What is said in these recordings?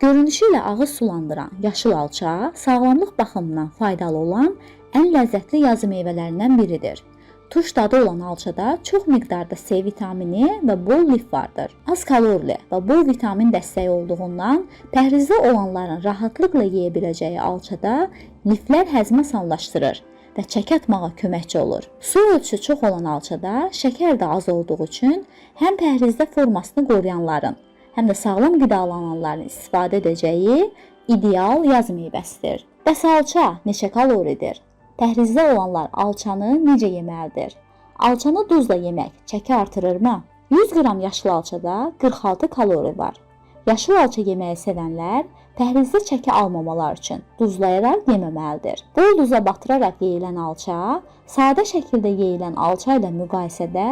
Görünüşü ilə ağız sulandıran yaşıl alça sağlamlıq baxımından faydalı olan ən ləzzətli yaz meyvələrindən biridir. Turş dadı olan alçada çox miqdarda C vitamini və bol lif vardır. Az kalorili və bol vitamin dəstəyi olduğundan pəhrizdə olanların rahatlıqla yeyə biləcəyi alçada liflər həzmi asanlaşdırır və çəki atmağa köməkçi olur. Su ölçüsü çox olan alçada şəkər də az olduğu üçün həm pəhrizdə formasını qoruyanların, həm də sağlam qidalananların istifadə edəcəyi ideal yaz meyvəsidir. Bəs alça neçə kaloridir? Pəhrizdə olanlar alçanı necə yeməlidir? Alçanı duzla yemək çəki artırırmı? 100 qram yaşıl alçada 46 kalori var. Yaşıl alça yeməyi sevənlər pəhrizdə çəki almamalar üçün duzlayaraq yeməməlidir. Bol duza batıraraq yeyilən alça, sadə şəkildə yeyilən alça ilə müqayisədə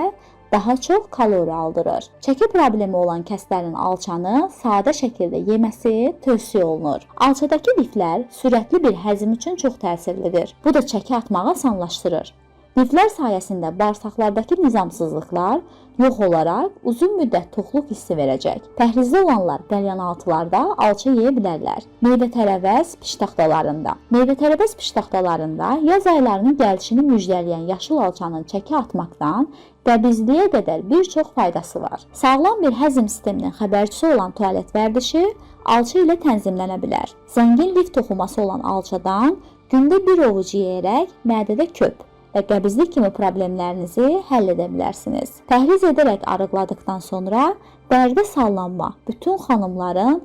daha çox kalori aldırır. Çəki problemi olan kəslərin alçanı sadə şəkildə yeməsi tövsiyə olunur. Alçadakı liflər sürətli bir həzm üçün çox təsirlidir. Bu da çəki atmağı asanlaşdırır. Liflər sayəsində bağırsaqlardakı nizamsızlıqlar yox olaraq uzun müddət toxluq hissi verəcək. Pəhrizdə olanlar qəlyanaltılarda alça yeyə bilərlər. Meyvə-tərəvəz piştaxtalarında. Meyvə-tərəvəz piştaxtalarında yaz aylarının gəlişini müjdələyən yaşıl alçanın çəki atmaqdan qəbizliyə qədər bir çox faydası var. Sağlam bir həzm sisteminin xəbərçisi olan tualet vərdişi alça ilə tənzimlənə bilər. Zəngin lif toxuması olan alçadan gündə bir ovuc yeyərək mədədə köp və qəbizlik kimi problemlərinizi həll edə bilərsiniz. Pəhriz edərək arıqladıqdan sonra dəridə sallanma bütün xanımların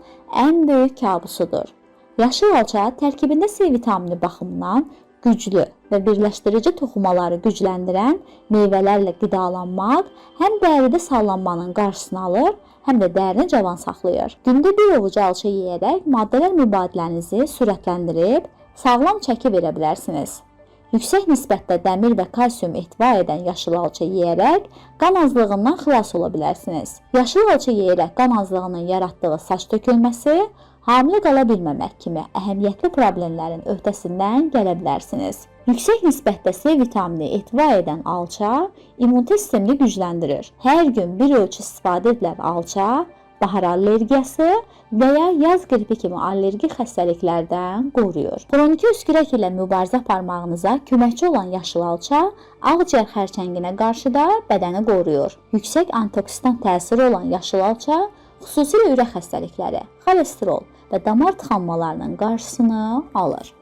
ən böyük kabusudur. Yaşıl alça tərkibində C vitamini baxımından güclü və birləşdirici toxumaları gücləndirən meyvələrlə qidalanmaq həm dəridə sallanmanın qarşısını alır, həm də dərini cavan saxlayır. Gündə bir ovuc alça yeyərək maddələr mübadilənizi sürətləndirib sağlam çəki verə bilərsiniz. Yüksək nisbətdə dəmir və kalsium ehtiva edən yaşıl alça yeyərək qan azlığından xilas ola bilərsiniz. Yaşıl alça yeyərək qan azlığının yaratdığı saç tökülməsi, hamilə qala bilməmək kimi əhəmiyyətli problemlərin öhdəsindən gələ bilərsiniz. Yüksək nisbətdə C vitamini ehtiva edən alça immunitet sistemini gücləndirir. Hər gün bir ölçü istifadə edilən alça bahar allergiyası və ya yaz qripi kimi allergik xəstəliklərdən qoruyur. Xroniki öskürək ilə mübarizə aparmağınıza köməkçi olan yaşıl alça ağciyər xərçənginə qarşı da bədəni qoruyur. Yüksək antioksidan təsiri olan yaşıl alça xüsusilə ürək xəstəlikləri, xolesteral və damar tıxanmalarının qarşısını alır.